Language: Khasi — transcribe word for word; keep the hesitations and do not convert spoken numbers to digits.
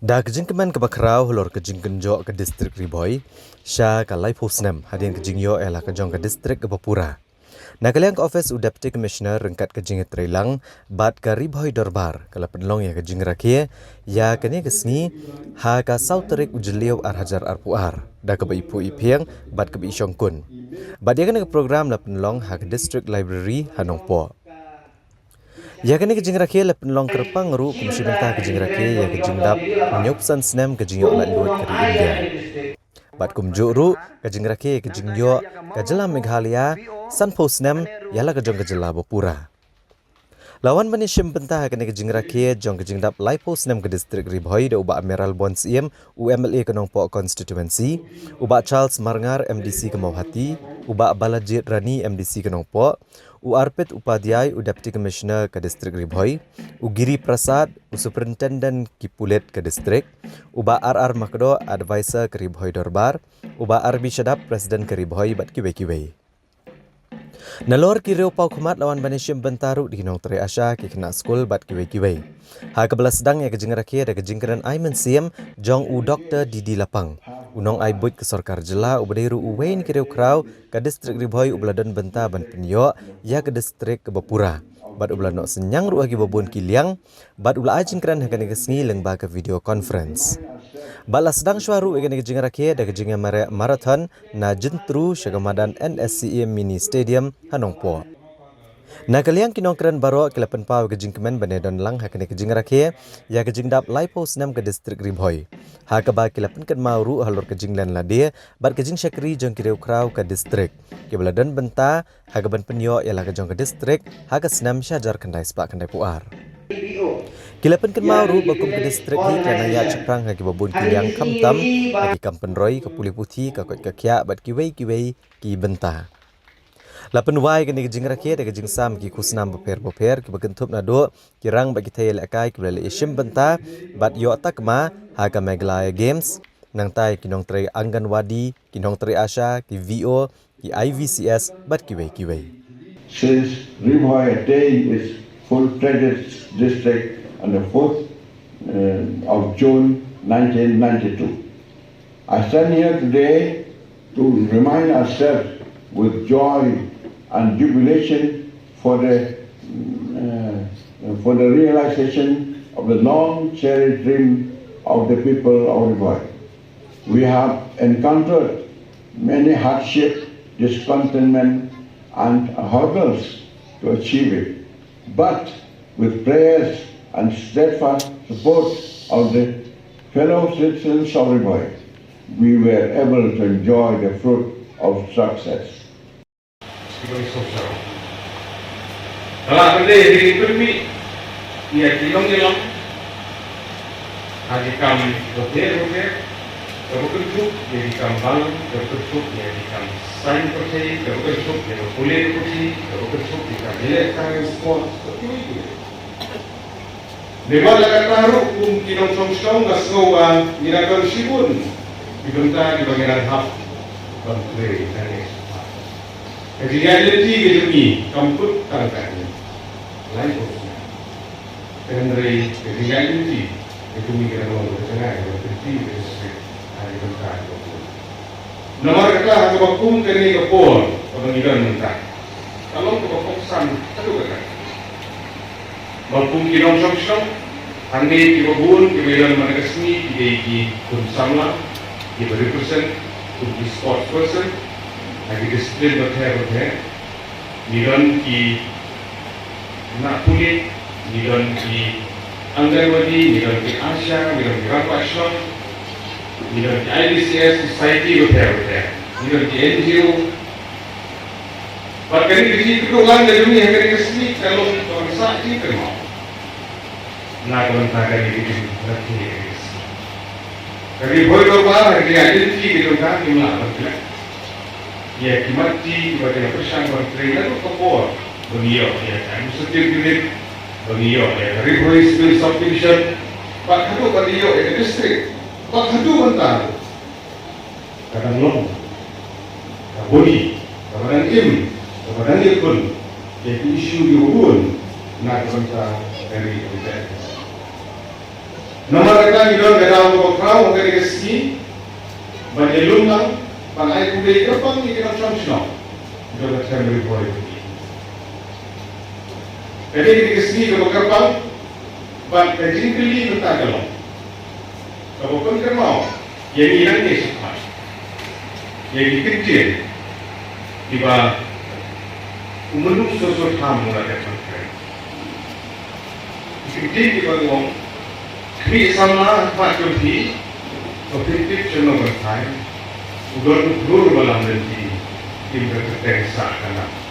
Da ka jingkmen kaba khraw halor ka jingkynjoh ka distrik Ri Bhoi sha ka laiphew snem hadien ka jingïoh ïa la ka jong ka distrik kaba pura, na ka liang ka office u Deputy Commissioner ryngkat ka jingïatreilang bad ka Ri Bhoi Dorbar ka la pynlong ïa ka jingrakhe ïa kane ka sngi ha ka saw tarik u Jylliew ar hajar arphew ar, da kaba iphuh iphieng bad kaba ishongkun. Bad ïa kane ka program la pynlong ha ka District Library ha Nongpoh. Ïa kane ka jingrakhe la pynlong kyrpang ruh kum shi bynta ka jingrakhe ïa ka jingdap hynñiewphew san snem ka jingïoh laitluid ka ri India. Bad kumjuh ruh ka jingrakhe ïa ka jingïoh ka jylla Meghalaya sanphew snem ïa la ka jong ka jylla ba pura. La wan ban ïashim bynta ha kane ka jingrakhe jong ka jingdap laiphew snem ka distrik Ri Bhoi da u Bah Mayralborn Syiem, u M L A ka Nongpoh constituency, u Bah Charles Marngar, M D C ka Mawhati, u Bah Balajied Rani, M D C ka Nongpoh, u Arpit Upadhyay, u Deputy Commissioner ka distrik Ri Bhoi, u Giri Prasad, u Superintendent ki pulit ka distrik, u Bah R R Makdoh, Advisor ka Ri Bhoi Dorbar, u Bah R B Shadap, President ka Ri Bhoi bad kiwei kiwei. Nalor ki riew paw khmat la wan ban ïashim bynta ruh da ki nongtrei ASHA, ki khynnah skul bad kiwei kiwei. Ha kaba la sdang ïa ka jingrakhe da ka jingkren ai mynsiem jong u Doktor D D Lapang, u nongai buit ka sorkar jylla uba dei ruh uwei na ki riew khraw ka distrik Ri Bhoi uba la don bynta ban pynïoh ïa ka distrik kaba pura, bad uba la noh synñiang ruh ha kiba bun ki liang, bad u la ai jingkren ha kane ka sngi lyngba ka video conference. Bad la sdang shuwa ruh ïa kane ka jingrakhe da ka jingïamarathon na Jyntru sha ka madan N S C A Mini Stadium ha Nongpoh. Na ka liang ki nongkren baroh ki la pynpaw ïa ka jingkmen ban ïadon lang ha kane ka jingrakhe ïa ka jingdap laiphew snem ka distrik Ri Bhoi, ha kaba ki la pynkynmaw ruh halor ka jinglen lade bad ka jingshakri jong ki riew khraw ka distrik kiba la don bynta ha kaban pynïoh ïa la ka jong ka distrik ha ka snem shi hajar khyndai spah khyndaiphew ar. Ki la pynkynmaw ruh ba kum ka distrik hi ka la nang ïaid shaphrang ha kiba bun ki liang, khamtam ha ki kam pynroi, ka pule puthi, ka koit ka khiah bad kiwei kiwei ki bynta. La pynwai kane ka jingrakhe da ka jingsam ki khusnam bapher bapher kiba kynthup naduh ki rang bad ki thei ïalehkai kiba la leit ïashim bynta bad ïoh takma ha ka Meghalaya Games, nangta ïa ki nongtrei Anganwadi, ki nongtrei ASHA, ki V O, ki I V C S bad kiwei kiwei. Since Ri Bhoi attained its full-fledged district on the fourth, uh, of June nineteen ninety-two. I stand here today to remind ourselves with joy and jubilation for the, uh, for the realization of the long cherished dream of the people of Ri Bhoi. We have encountered many hardship, discontentment, and hurdles to achieve it. But with prayers and steadfast support of the fellow citizens of Ri Bhoi, we were able to enjoy the fruit of success. Ka la pynlong ïa ki nongïalam ha ki kam bapher bapher, kaba kynthup ïa ki kam balang, kaba kynthup ïa ki kam saiñ pyrthei, kaba kynthup ïa ka pule ka puthi, kaba kynthup ïa ka ïalehkai sport, bad kiwei kiwei. Namar la katta ruh kum ki nongshong shnong nga sngew ba ngi la don shibun ki bynta kiba ngi dang hap ban trei nangne. Ka jingïaid lynti ka jong ngi kam kut tang katne lai phew snem. Hynrei ka jingïaid lynti ka jong ngi ka dang long ka jingïaid lynti ka jong ngi ha ki bynta kiba bun. Namar kata ha kaba kum kane ka por kaba ngi don mynta, ka long kaba kongsan haduh katta. Ba kum ki nongshong shnong hangne kiba bun kiba ïadon man ka sngi ki dei ki khun samla kiba represent kum ki sports person ha ki discipline bapher bapher. Ngi don ki khynnah pulit, ngi don ki Anganwadi, ngi don ki ASHA, ngi don ki rangbah shnong, ngi don ki I V C S, society bapher bapher, ngi don ki N G O. Bad kane ka jingïakynduh lang ka jong ngi ha kane ka sngi ka long kaba sah jingkynmaw na ka bynta kane ka jingrakhe. Ka Ri Bhoi Dorbar ha ka jingïaid lynti ka jong ka kim lah ban klet ïa ki mat ki kiba ki la pyrshang ban trei naduh ka por ba ngi ïoh ïa ka administrative unit, ba ngi ïoh ïa ka Ri Bhoi Civil Subdivision, bad haduh ba ngi ïoh ïa ka district, bad haduh mynta ruh ka dang long ka buri kaba dang im, kaba dang ïakhun ïa ki issue kiba bun na ka bynta ka ri ka ri. Namar kata ngi don ka daw kaba khraw ha kane ka sngi ban ïalum lang, ban ai khublei kyrpang ïa ki nongshong shnong jong ka Them Ri Bhoi. Kane ka dei ka sngi kaba kyrpang bad ka jingkylli mynta ka long kaba pynkynmaw ïa ngi nangne shakhmat ïa ki ktien kiba u Myllung Soso Tham u la dep ban kren. Ki ktien kiba ong, khmih samla ha khmat jong phi, ba phin tip shano ban phai, u don u briew ba lam lynti, kim da kyrteng sah ka nam.